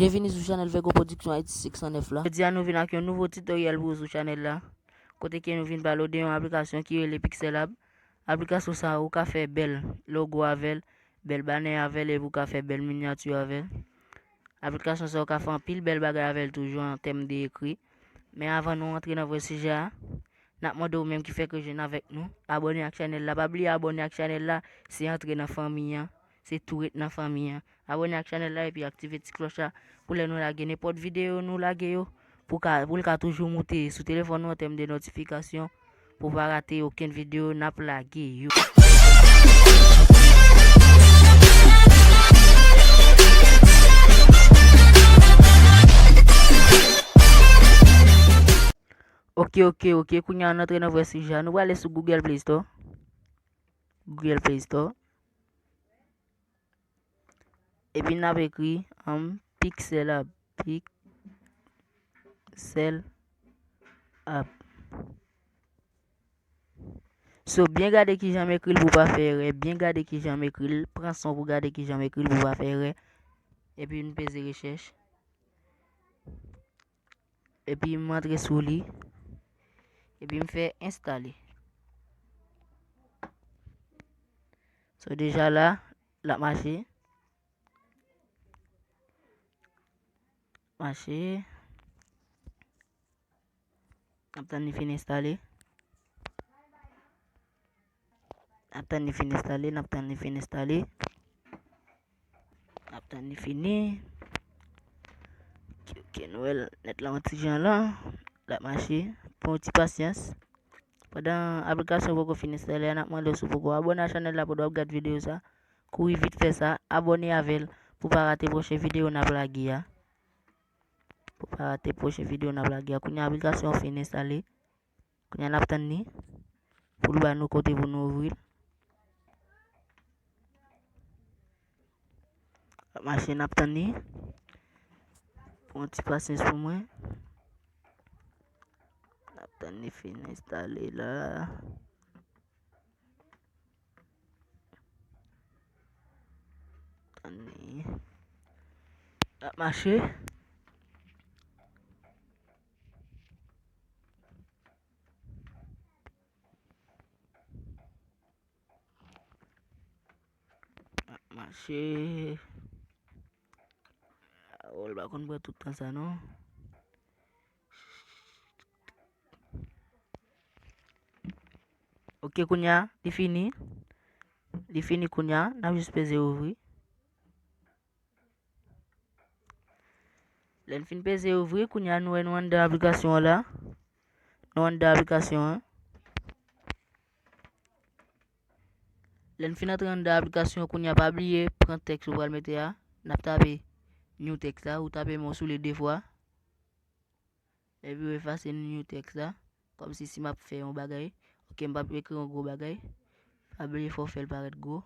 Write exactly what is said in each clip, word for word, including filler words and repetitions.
Vini sou chanèl Vego Production Haïti six cent neuf la. Jodi a nou vin ak yon nouvo tutoriel pou ou sou chanèl la. Kote ke nou vin pale w de yon aplikasyon ki rele Pixel App. Aplikasyon sa ou ka fè bèl logo avè l, bèl banè avè l, epi ou ka fè bèl minyati avè l. Aplikasyon sa ou ka fè anpil bèl bagay avè l toujou an tèm de ekri. Men avan nou antre nan vrè sijè a, n ap mande ou menm ki fèk rejwenn avèk nou, abòne ak chanèl la. Pa bliye abòne ak chanèl la, se antre nan fanmi an, se tou ret nan fanmi an. Abòne ak chanèl la epi aktive ti klòch la pou lè nou lage nenpòt videyo nou lage yo, pou ka, pou l ka toujou moute sou telefòn ou an tèm de notifikasyon, pou pa rate okenn videyo n ap lage yo. Ok, ok, ok. Kounye a, n antre nan vrè sijè a. Nou prale sou Google Play Store. Google Play Store. Epi n ap ekri, um, Pixel App. Pixel App. So, byen gade kijan m ekri l pou w pa fè erè. Byen gade kijan m ekri l. Pran san w pou w gade kijan m ekri l pou w pa fè erè. Epi n peze rechèch. Epi m antre sou li. Epi m fè enstale. So, deja la, l ap mache. Mache. N ap tann li fin enstale. N ap tann li fin enstale, n ap tann li fin enstale. N ap tann li fini. Ok, ok, nou wè l nèt la yon ti jan la. L ap mache. Pran yon ti pasyans. Pandan aplikasyon poko fin enstale a, n ap mande w si w poko abòne a chanèl la pandan w ap gad videyo sa. Kouri vit fè sa, abòne avè l pou w pa rate pwochen videyo n ap lage a. Pou w pa rate pwochen videyo n ap lage a. Kounye a aplikasyon an fin enstale. Kounye a n ap tann li pou l ba nou kote pou nou ouvri l. L ap mache, n ap tann li. Pran yon ti pasyans pou mwen. N ap tann li fin enstale la. Tann li. L ap mache. L ap mache. Oh, l pa konn pran tout tan sa non. Ok, kounye a, li fini. Li fini kounye a, n ap jis peze ouvri. Lè n fin peze ouvri, kounye a nou wè nou anndan aplikasyon an la. Nou anndan aplikasyon an. Lè n fin antre anndan aplikasyon an, kounye a pa bliye pran tèks ou pral mete a. N ap tape new tèks la, ou tape men w sou li de fwa. Epi ou efase new tèks la. Kòmsi si m ap fè yon bagay. Ok, m p ap ekri yon gwo bagay. Pa bliye fò w fè l parèt gwo.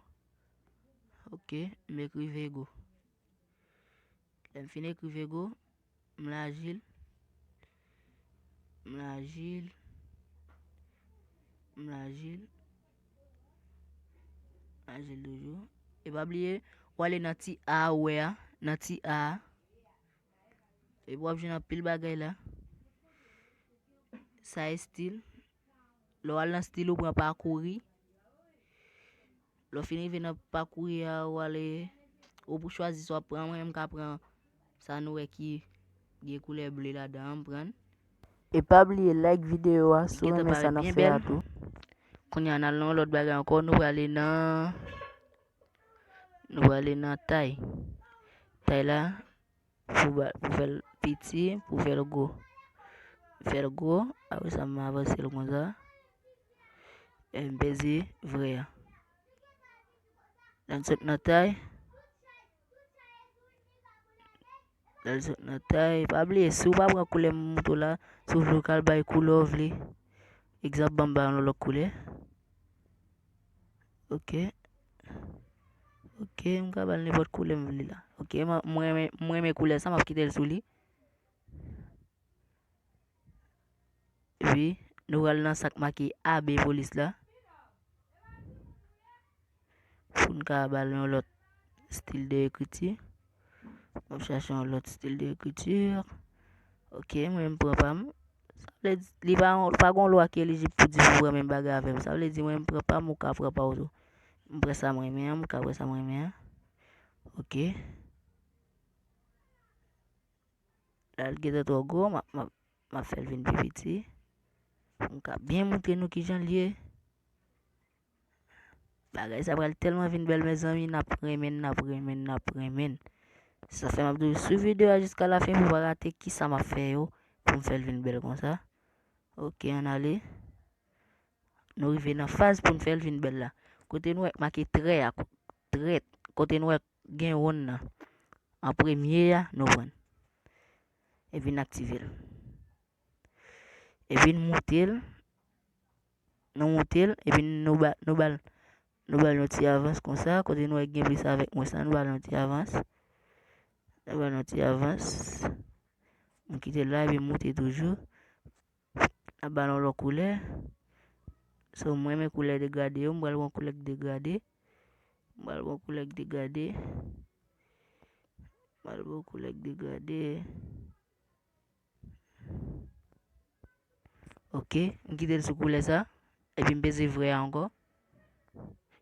Ok, m ekri Vego. Lè m fin ekri Vego, m laji l. M laji l. M laji l. M laji l toujou. E pa bliye, w ale nan ti a ou wè a, nan ti a a. Epi w ap jwenn anpil bagay la. Sa e stil. Lè w al nan stil, ou pran pakouri. Lè w fin rive nan pakouri a, ou ale, ou pou chwazi sa w ap pran. Mwen menm, m ka pran sa nou wè ki gen koulè ble ladan an, m pran l. E pa bliye like videyo a si w renmen sa n ap fè a tou. Kounye a, n al nan yon lòt bagay ankò, nou prale nan, nou prale nan tay. Tay la, pou ba, pou fè l piti, pou fè l gwo. Fè l gwo, apre sa m avanse l konsa. E m peze vre a. Lè n sot nan tay, lè n sot nan tay, pa bliye, si w pa pran koulè m montre w la, si w vle w ka al bay koulè w vle. Egzanp, ban m ba yon lòt koulè. Ok. Ok, m ka ba l nenpòt koulè m vle la. Ok, m, mwen renmen, mwen renmen koulè sa, m ap kite l sou li. Epi, nou pral nan sa k make A B polis la. Pou n ka ba l yon lòt stil de ekriti. M ap chache yon lòt stil de ekriti. Ok, mwen m pran pa m. Sa vle di, li pa, pa gon lwa ki elijib pou di pou pran menm bagay avè m. Sa vle di, mwen m pran pa m, ou ka pran pa w tou. M pran sa m renmen an, m ka pran sa m renmen an. Ok. La, l gentan twò gwo, m ap, m ap, m ap fè l vin pi piti. Pou m ka byen montre nou kijan l ye. Bagay sa pral tèlman vin bèl, mezanmi, n ap renmen, n ap renmen, n ap renmen. Sa fè m ap di w, swiv videyo a jiska lafen pou w pa rate kisa m ap fè yo, pou m fè l vin bèl konsa. Ok, ann ale. Nou rive nan faz pou n fè l vin bèl la. Kote nou wè k make trè a, trè, kote nou wè k gen wonn nan. An premye a, nou pran l. Epi n aktive l. Epi n moute l. Nou moute l, epi nou ba, nou ba l, nou ba l yon ti avans konsa. Kote nou wè k gen plis avèk mwens la, nou ba l yon ti avans. Nou ba l yon ti avans. M kite l la, epi m moute toujou. N ap ba l yon lòt koulè. So, mwen renmen koulè degrade yo, m pral pran koulè k degrade. M pral pran koulè k degrade. M pral pran koulè k degrade. Ok, m kite l sou koulè sa. Epi m peze vre a ankò.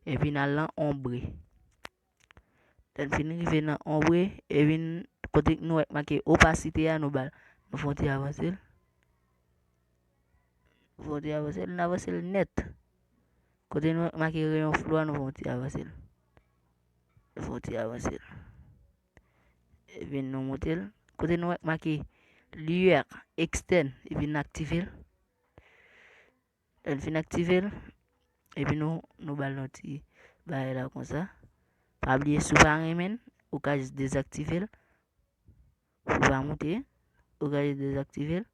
Epi n al nan ombre. Lè n fin rive nan ombre, epi n, kote nou wè k make opasite a, nou ba l. Nou fè yon ti avanse l. Nou fè yon ti avanse l, n avanse l nèt. Kote nou wè k make reyon flou a, nou fè yon ti avanse l. Nou fè yon ti avanse l. Epi nou moute l. Kote nou wè k make lumière externe, epi n aktive l. Lè n fin aktive l, epi nou, nou ba l yon ti bagay la konsa. Pa bliye, si w pa renmen l, ou ka jis dezaktive l. Si w pa moute, ou ka jis dezaktive l.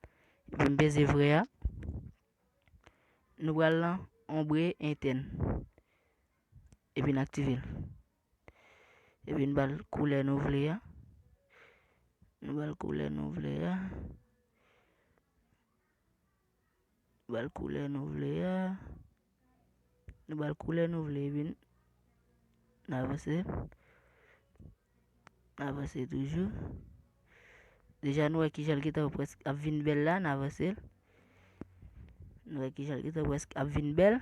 Epi m peze vre a. Nou pral nan ombre entèn. Epi n aktive l. Epi n ba l koulè nou vle a. Nou ba l koulè nou vle a. Ba l koulè nou vle a. Nou ba l koulè nou vle, epi n avanse. N avanse toujou. Deja nou wè kijan l gentan prèske ap vin bèl la, n avanse l. Nou wè kijan l gentan prèske ap vin bèl.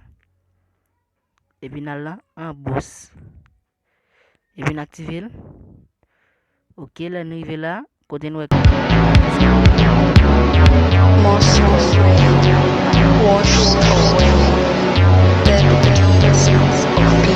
Epi n al nan anbòs. Epi n aktive l. Ok, lè n rive la, kote n wè. Monsonj. Wash away. Dead things of people.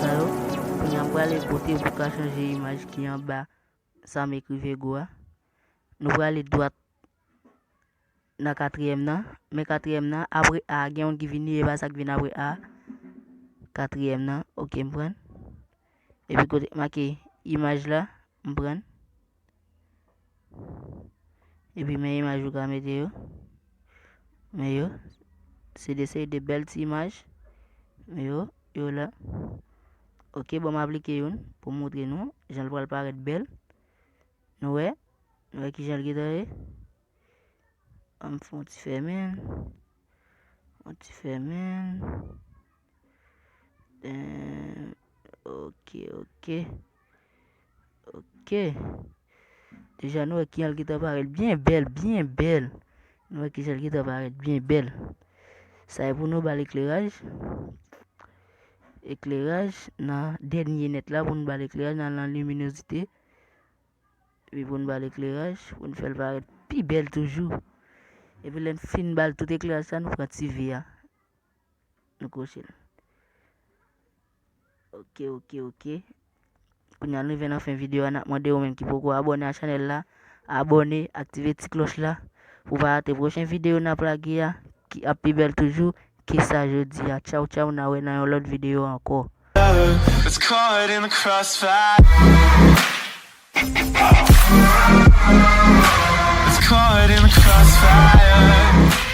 Yo, kounye a m prale pote pou ka chanje imaj ki anba sa m ekri Vego a. Nou prale dwat nan katriyèm nan. Men katriyèm nan, apre A, gen youn ki vini, e pa sa k vin apre A. Katriyèm nan, oke, m pran. Epi kote k make imaj la, m pran. Epi men imaj ou ka mete yo. Men yo. Se de seri de bèl ti imaj. Men yo, yo la. Oke, bon, m aplike youn pou m montre nou jan l pral parèt bèl. Nou wè? Nou wè kijan l gentan ye? An m fè yon ti fèmen. Yon ti fèmen. Eh, oke, oke. Oke. Deja nou wè kijan l gentan parèt byen bèl, byen bèl. Nou wè kijan l gentan parèt byen bèl. Sa e pou nou ba l ekleraj. Ekleraj nan dènye nèt la, pou n ba l ekleraj nan, nan liminozite. Epi pou n ba l ekleraj, pou n fè l parèt pi bèl toujou. Epi lè n fin ba l tout ekleraj sa, nou pran ti V a. Nou kwoche l. Oke, oke, oke. Kounye a nou rive nan fen videyo a, n ap mande ou menm ki poko abòne a chanèl la, abòne, aktive ti klòch la, pou w pa rate pwochen videyo n ap lage a, ki ap pi bèl toujou ke sa jodi a. Tchaw, tchaw, n a wè nan yon lòt videyo ankò. It's caught in the crossfire. It's caught in the crossfire.